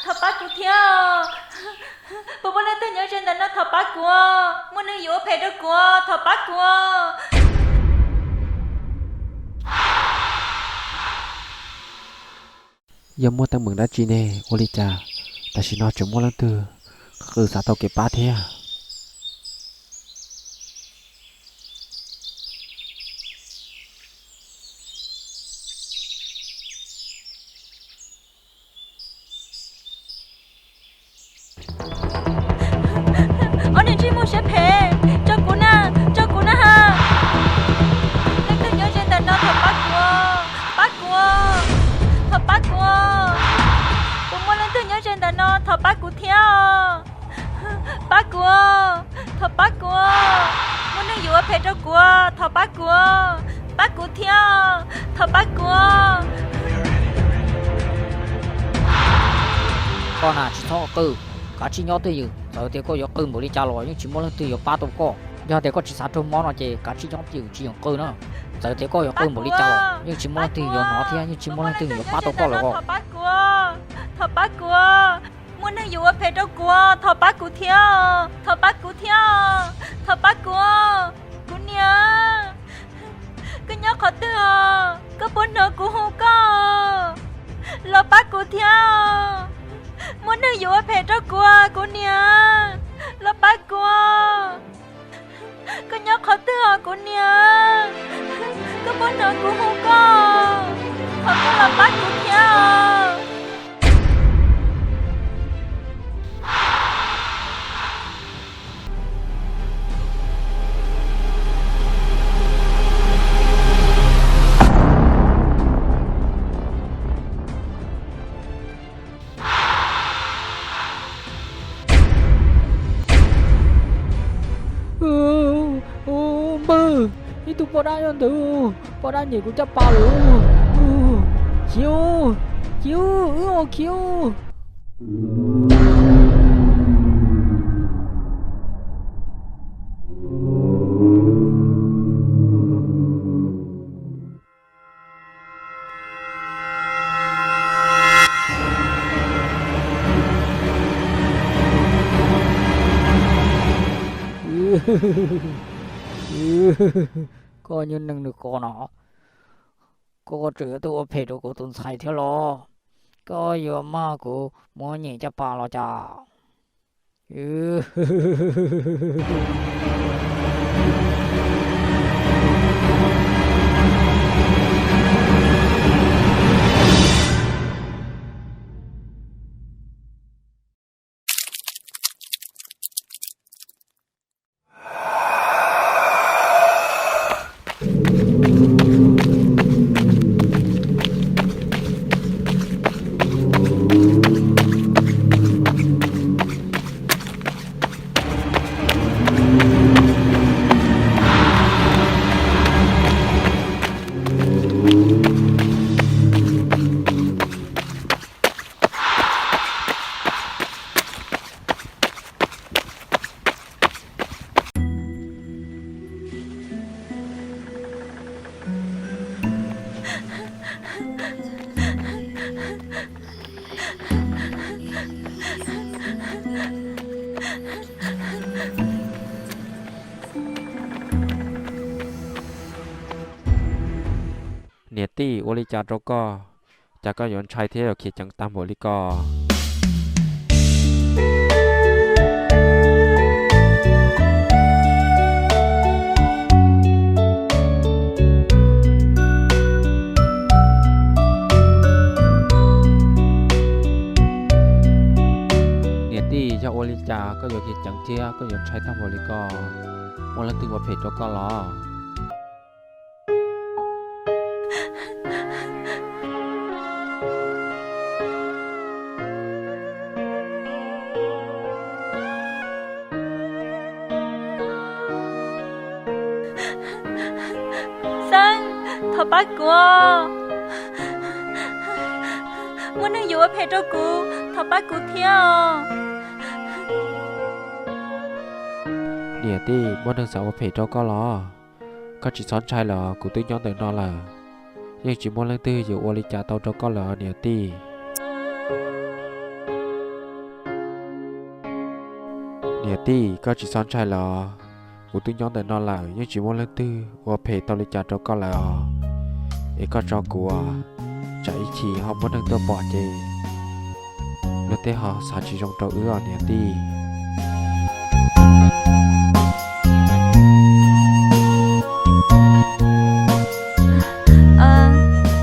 Thov pab kuv thiab. Puas muaj leej twg nyob ze ntawm no, thov pab kuv. Muaj neeg yuav ua phem rau kuv, thov pab kuv. Yog muaj teeb meem dab tsi ne? Ua li cas tam sim no tseem muaj leej twg qw xav tau kev pab thiab? Ob niag ntsej muag siab phem, tso kuv na, tso kuv na ha. Leej twg nyob ze ntawm no, thov pab kuv, pab kuv, thov pab kuv. Puas muaj leej twg nyob ze ntawm no, thov pab kuv thiab. Pab kuv, thov pab kuv. Muaj neeg yuav ua phem rau kuv, thov pab kuv, pab kuv thiab, thov pab kuv. Koj na tsis txhob qw, kav tsij nyob twj ywm. Txawm tias koj yuav qw npaum li cas los yeej tsis muaj leej twg yuav pab tau koj. Yog tias koj tsis xav raug mob no ces kav tsij nyob twj ywm tsis yeem qw na. Txawm tias koj yuav qw npaum li cas los yeej tsis muaj leej twg yuav hnov thiab yeej tsis muaj leej twg yuav pab tau koj lawm os. Thov pab kuv, thov pab kuv. Muaj neeg yuav ua phem rau kuv, thov pab kuv thiab, thov pab kuv thiab, thov pab kuv. Kuv niam, koj nyob qhov twg os? Koj puas hnov kuv hu koj? Los pab kuv thiab. Muaj neeg yuav ua phem rau kuv, kuv niam, los pab kuv. Koj nyob qhov twg os kuv niam? Koj puas hnov kuv hu koj? Thov koj los pab kuv thiab. Npawg, ib tug poj dab nyob ntawd, poj dab nyem kuv caj pas lawm. Khiav, khiav, wb khiav. Koj nyuag neeg nws qos no, koj tseem yuav tuaj ua phem rau kuv tus ntxhais thiab los? Koj yuav mag kuv muab nyem caj pas los cas? Niam tij, ua li cas rau koj? Cas koj yuav ntshai thiab yuav khiav ceev tag npaum li ko? Niam tij, yog ua li cas koj yuav khiav ceev thiab koj yuav ntshai tag npaum li ko? Muaj leej twg ua phem rau koj los? Xeeb, thov pab kuv. Muaj neeg yuav ua phem rau kuv, thov pab kuv thiab os. Niam tij, muaj neeg xav ua phem rau koj los? Koj tsis txhob ntshai lawm, kuv twb nyob ntawm no lawm. Yeej tsis muaj leej twg yuav ua li cas tau rau koj lawm niam tij. Niam tij, koj tsis txhob ntshai los, kuv twb nyob ntawm no lawm, yeej tsis muaj leej twg ua phem tau li cas rau koj lawm os. Es koj tso kuv, tsam ib chim ho muaj neeg tuaj pom ces luag tej ho xav tsis zoo rau wb os niam tij.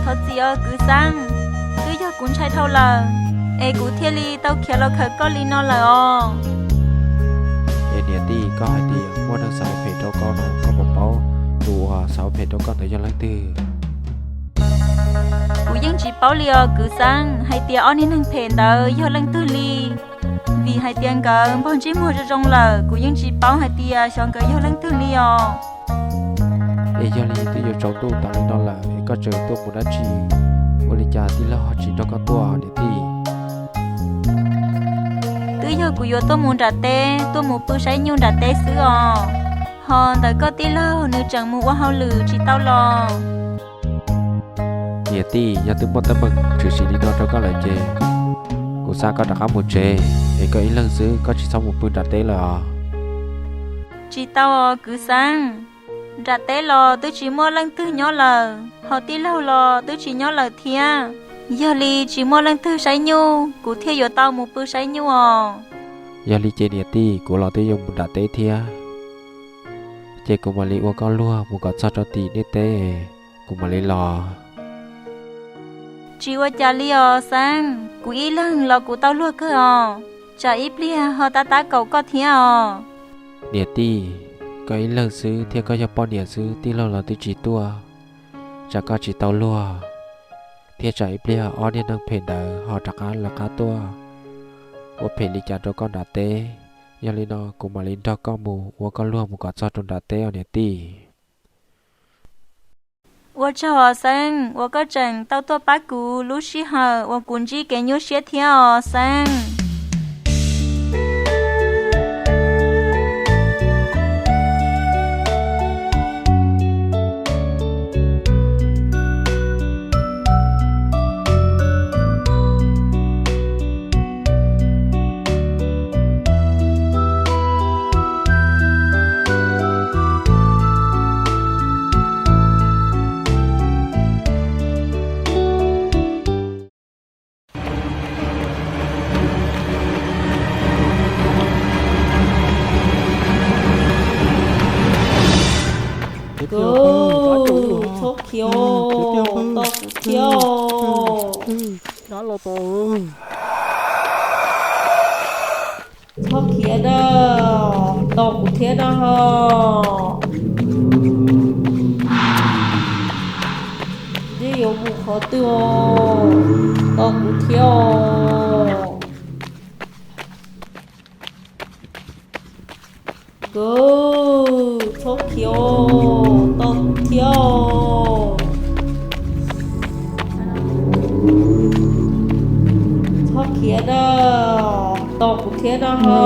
Thov txim os kwv Xeeb, twb yog kuv ntshai dhau lawm, es kuv thiaj li tau khiav los khawm koj li no lawm os. Es niam tij, koj hais tias muaj neeg xav ua phem rau koj no, koj puas paub tus uas xav ua phem rau koj ntawd yog leej twg? Kuv yeej tsis paub li os kwv Xeeb, hais tias ob niag neeg phem ntawd yog leej twg li, vim hais tias nkawd npog ntsej muag zoo zoo lawm, kuv yeej tsis paub hais tias xyov nkawd yog leej twg li os. Es yog li twb yuav tsaus ntuj tas li no lawm es koj tseem tuaj mus dab tsi? Ua li cas tij laug ho tsis nrog koj tuaj niam tij? Twb yog kuv yuav tuaj mus nram teb, tuaj mus pw saib nyuj nram teb xwb os. Ho ntawm koj tij laug nws tseem mus ua hauj lwm tsis tau los. Niam tij, yog twb muaj teeb meem tshwm sim li no rau koj lawm ces kuv xa koj rov qab mus tsev, es koj ib leeg xwb koj tsis txhob mus pw nram teb lawm os. Tsis tau os kwv Xeeb, nram teb los twb tsis muaj leej twg nyob lawm, ho tij laug los twb tsis nyob lawm thiab. Yog li tsis muaj leej twg saib nyuj, kuv thiaj yuav tau mus pw saib nyuj os. Yog li ces niam tij, kuv los twb yuav mus nram teb thiab, ces kuv mam li ua koj luag mus kom txog rau tim nej teb, kuv mam li los. Tsis ua cas li os Xeeb, kuv ib leeg los kuv tau luag kawg os, tsam ib pliag ho tab tab kaum koj thiab os. Niam tij, koj ib leeg xwb thiab koj yog poj niam xwb, tij laug los twb tsis tuaj, tsam koj tsis tau luag, thiab tsam ib pliag ob niag neeg phem ntawd ho rov qab lawv qab tuaj ua phem li cas rau koj nram teb. Yog li no kuv mam li nrog koj mus ua koj luag mus kom txog rau nram teb os niam tij. Ua tsaug os Xeeb uas koj tseem tau tuaj pab kuv lub sij hawm uas kuv ntsib kev nyuaj siab thiab os Xeeb. Txhob khiav, tos kuv thiab. Txhob khiav na, tos kuv thiab na ho. Ntshe yuav mus qhov twg os, tos kuv thiab os. Nkawd txhob khiav, tos kuv thiab os. Txhob khiav na, tos kuv thiab na ho.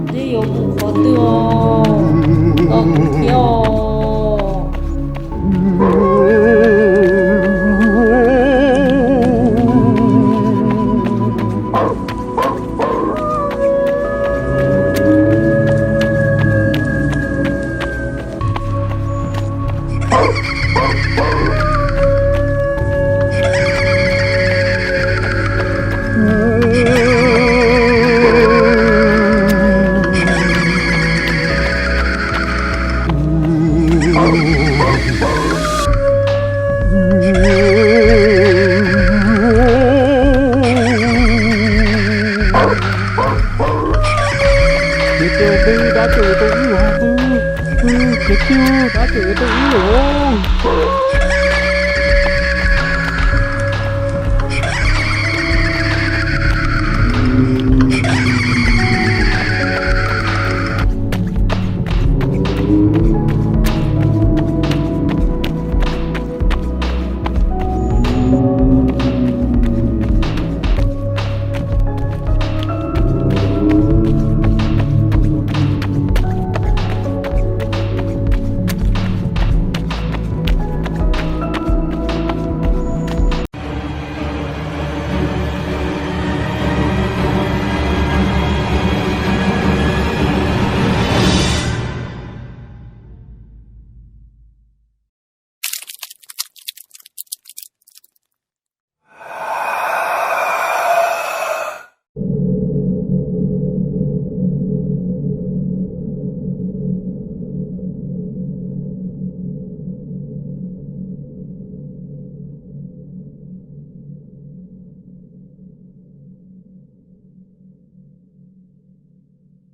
Ntshe yuav mus qhov twg os, tos kuv thiab os. Ces tus pw dab tsi tus ib los, ces tus dab tsi tus ib los.